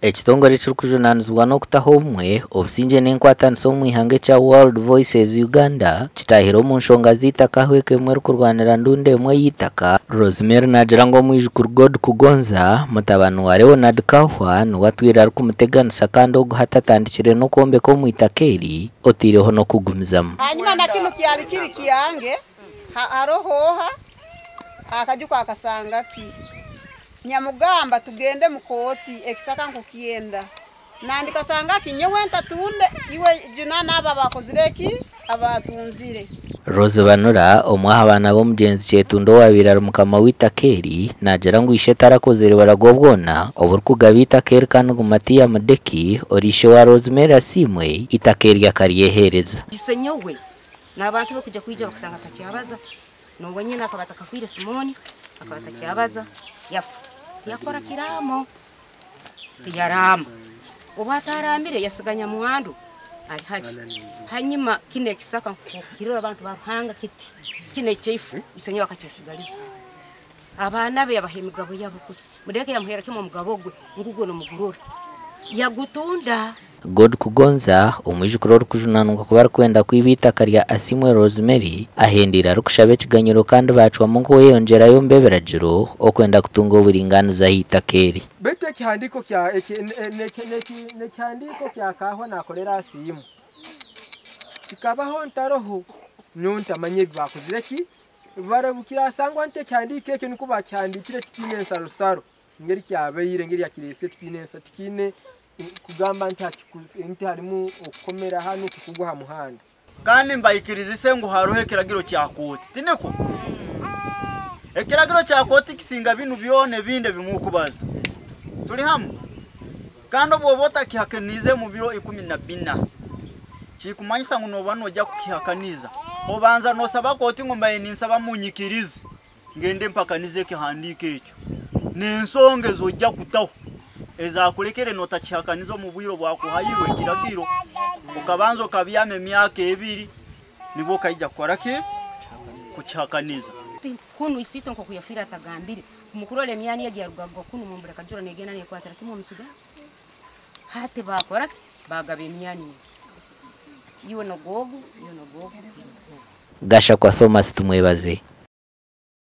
Ekitongore ekirikujunaanizibwa n'okutaho obumwe, obusingye n'enkwatanisa omu ihanga ekya World Voices Uganda kitaahire omu nshonga z'eitaka ahu eka emwe erikurwanira ndunda emwe y'eitaka. Rosemary naagira ngu omwijukuru God Kugonza, mutabani wa Leonard Kahwa niwe atwire arikumuteganisa kandi ogu hati atandikire n'okwombeka omu itaka eri otaireho n'okugumizamu. Hanyuma na kinu kyali kiri kyange, haroho oha akaju kakasanga ki? Nyamugamba tugende mu kooti ekisaka nkukyenda. Nandikasanga ki nyowe ntatunde iwe junaana abo abakozire ki abatunzire. Rose Banura, omwe aha baana b'omugyenzi Kyetunda owaabaire ari mukama w'eitaka eri, naagira ngu ishe tarakozire burago bwona oburikugaba eitaka eri kandi ngu Matia Mudeki, ori ishe wa Rosemary Asiimwe, eitaka eri akaryeheereza. Isenyowe n'abantu be kuja kwija bakasanga atakyabaza, n'obu nyina akaba atakafiire Simooni akaba atakyabaza, yafa. Tiyakora kiraamo, tiyaraama. Obu ataraamire yasiga nyamwandu ali hali. Hanyuma kinu ekisaka nk'okukirora abantu ba Ruhanga kiti, kinu ekyaifu isenyowe akakyesigaliza. Abaana be yabaha emigabo yabo kuli. Mudeke yamuheera kimu omugabo gwe, ngugwo n'omugurora. Yagutunda. God Kugonza, omwijukuru orikujunaanwa kuba arikwenda kwiba eitaka rya Asiimwe Rosemary, ahendeire arikushaba ekiganyiro kandi baacwamu nkweyongyerayo omu b'ebiragiro okwenda kutunga oburingaaniza aha itaka eri. Baitu ekihandiiko kya n'ekihandiiko kya Kaahwa naakorera Asiimwe kikabaho ntaroho, nyowe ntamanya ebi baakozire ki, kirasangwa nti ekihandiiko ekyo nikwo baakihandiikire tikiine nsarosaro ngeri kyabaire ngeri yakireesire tikiine nsa tikiine kugamba nti nti harimu okukomera hanu kikugwa aha muhanda. Kandi mbaikirizise ngu haroho ekiragiro kya kooti, tinikwo? Ekiragiro kya kooti kisinga binu byona ebindi ebimukubaza. Tuli hamu? Kandi obwoba otakihakaniize omu biro 14, kikumanyisa ngu noba noija kukihakaniza. Obanza nosaba kooti ngu mbaye ninsaba munyikirize ngende mpakanize ekihandiiko ekyo n'ensonga ezi ojja kutaho ezakulekere notakihakaniza omu bwire obwakuhairwe ekiragiro, okabanza okabyama emyaka 2 nibwo okaija kukora ki? Kukihakaniza. Kunu isiitwe nk'oku yafiire atagambire, mukurora emyani egi yarugaga kunu mumbura kajura negenda nekwatira kimu omusiga. Hati baakora ki? Baagaba emyani egi. Iwe nogwogu, iwe nogwogu, iwe nogwogu. Gashakwa Thomas Tumwebaze.